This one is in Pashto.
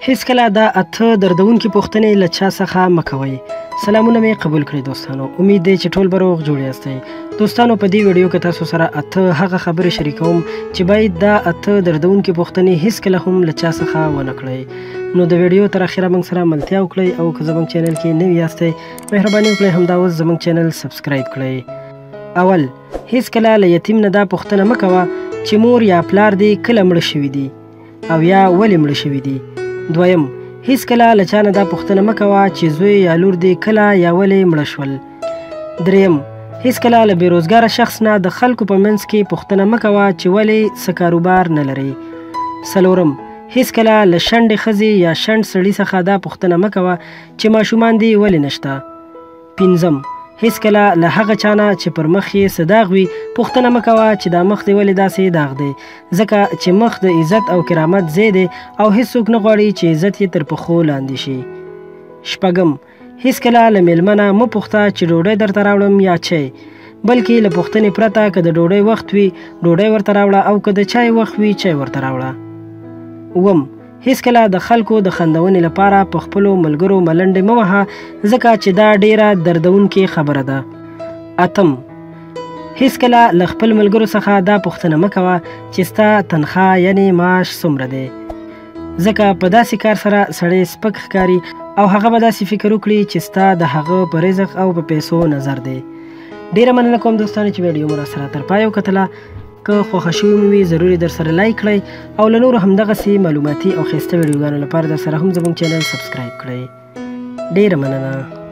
هیڅکله دا اته دردونکې پوښتنې له چا څخه مه کوئ. سلامونه مې قبول کړئ دوستانو، امید دی چې ټول به روغ جوړ یاستئ. دوستانو، په دې ویډیو کې تاسو سره اته هغه خبرې شریکوم چې باید دا اته دردونکې پوښتنې هیڅکله هم له چا څخه ونه کړئ. نو د ویډیو تر اخره موږ سره ملتیا وکړئ او که زموږ چینل کې نوي یاستئ مهرباني وکړئ همدا اوس زموږ چینل subscribe کړئ. اول، هیڅکله له یتیم نه دا پوښتنه مه کوه چې مور یا پلار دې کله مړه شوي دي او یا ولې مړه شوي دي. دویم، هیڅکله له چا نه دا پوښتنه مه کوه چې زوی یا لور دې کله یا ولې مړه شول. دریم، هیڅکله له بېروزګاره شخص نه د خلکو په منځ کې پوښتنه مه کوه چې ولې څه کاروبار نه لري. څلورم، هیڅکله له شنډې ښځې یا شنډ سړي څخه دا پوښتنه مه کوه چې ماشومان دې ولې نشته. پنځم، هیڅکله له هغه چا نه چې پر مخ یې څه داغ وي پوښتنه مه کوه چې دا مخ دې ولې داسې داغ دی، ځکه چې مخ د عزت او کرامت ځای دی او هیڅوک نه غواړي چې عزت یې تر پښو لاندې شي. شپږم، هیڅکله له میلمه نه مه پوښته چې ډوډۍ درته راوړم یا چای، بلکې له پوښتنې پرته که د ډوډۍ وخت وي ډوډۍ ورته راوړه او که د چای وخت وي چای ورته راوړه. اووم، هیڅکله د خلکو د خندونې لپاره په خپلو ملګرو ملنډې مه وهه، ځکه چې دا ډیره دردونکې خبره ده. اتم، هیڅکله له خپل ملګرو څخه دا پوښتنه مه کوه چې ستا تنخوا یعنې معاش څومره دی، ځکه په داسې کار سره سړی سپک ښکاري او هغه به داسې فکر وکړي چې ستا د هغه په رزق او په پیسو نظر دی. ډیره مننه کوم دوستانو چې ویډیو مو راسره تر پایه وکتله. که خوښه شوې مو وي ضرور یې درسره like کړئ او له نورو همدغسې معلوماتي او ښایسته ویډیوګانو لپاره درسره هم زموږ چینل subscribe کړئ. ډیره مننه.